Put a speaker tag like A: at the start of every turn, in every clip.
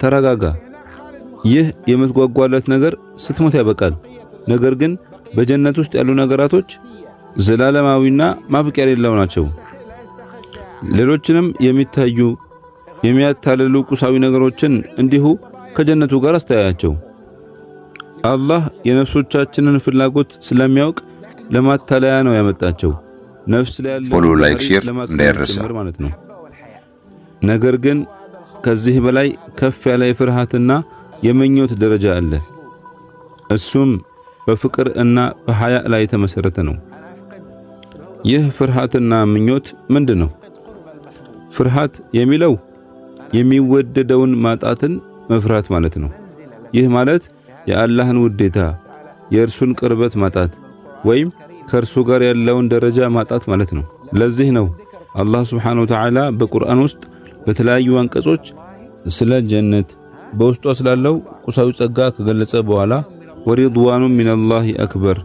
A: ተረጋጋ። ይህ የምትጓጓለት ነገር ስትሞት ያበቃል። ነገር ግን በጀነት ውስጥ ያሉ ነገራቶች ዘላለማዊና ማብቂያ የሌለው ናቸው። ሌሎችንም የሚታዩ የሚያታልሉ ቁሳዊ ነገሮችን እንዲሁ ከጀነቱ ጋር አስተያያቸው። አላህ የነፍሶቻችንን ፍላጎት ስለሚያውቅ ለማታለያ ነው ያመጣቸው። ነፍስ ላይ ያለ
B: Follow፣ like፣ share እንዳይረሳ።
A: ማለት ነው። ነገር ግን ከዚህ በላይ ከፍ ያለ የፍርሃትና የምኞት ደረጃ አለ። እሱም በፍቅር እና በሐያ ላይ የተመሰረተ ነው። ይህ ፍርሃትና ምኞት ምንድን ነው? ፍርሃት የሚለው የሚወደደውን ማጣትን መፍራት ማለት ነው። ይህ ማለት የአላህን ውዴታ፣ የእርሱን ቅርበት ማጣት ወይም ከእርሱ ጋር ያለውን ደረጃ ማጣት ማለት ነው። ለዚህ ነው አላህ ሱብሓነሁ ወተዓላ በቁርአን ውስጥ በተለያዩ አንቀጾች ስለ ጀነት፣ በውስጧ ስላለው ቁሳዊ ጸጋ ከገለጸ በኋላ ورضوان من الله أكبر፣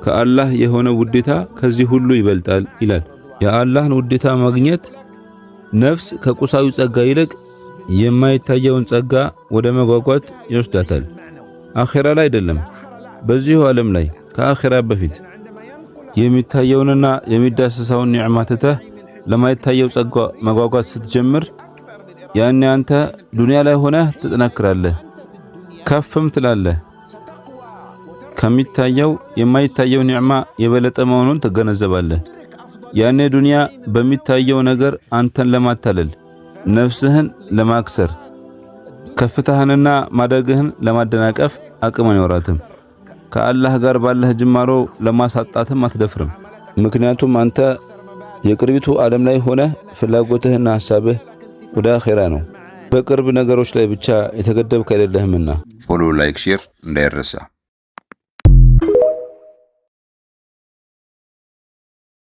A: ከአላህ የሆነ ውዴታ ከዚህ ሁሉ ይበልጣል ይላል። የአላህን ውዴታ ማግኘት ነፍስ ከቁሳዊ ጸጋ ይልቅ የማይታየውን ጸጋ ወደ መጓጓት ይወስዳታል። አኼራ ላይ አይደለም፣ በዚሁ ዓለም ላይ ከአኼራ በፊት የሚታየውንና የሚዳሰሰውን ኒዕማ ትተህ ለማይታየው ጸጋ መጓጓት ስትጀምር ያኔ አንተ ዱንያ ላይ ሆነህ ትጠነክራለህ፣ ከፍም ትላለህ። ከሚታየው የማይታየው ኒዕማ የበለጠ መሆኑን ትገነዘባለህ። ያኔ ዱንያ በሚታየው ነገር አንተን ለማታለል፣ ነፍስህን ለማክሰር፣ ከፍታህንና ማደግህን ለማደናቀፍ አቅም አይኖራትም። ከአላህ ጋር ባለህ ጅማሮ ለማሳጣትም አትደፍርም። ምክንያቱም አንተ የቅርቢቱ ዓለም ላይ ሆነህ ፍላጎትህና ሐሳብህ ወደ አኼራ ነው። በቅርብ ነገሮች ላይ ብቻ የተገደብክ አይደለህምና።
B: Follow፣ like፣ share እንዳይረሳ።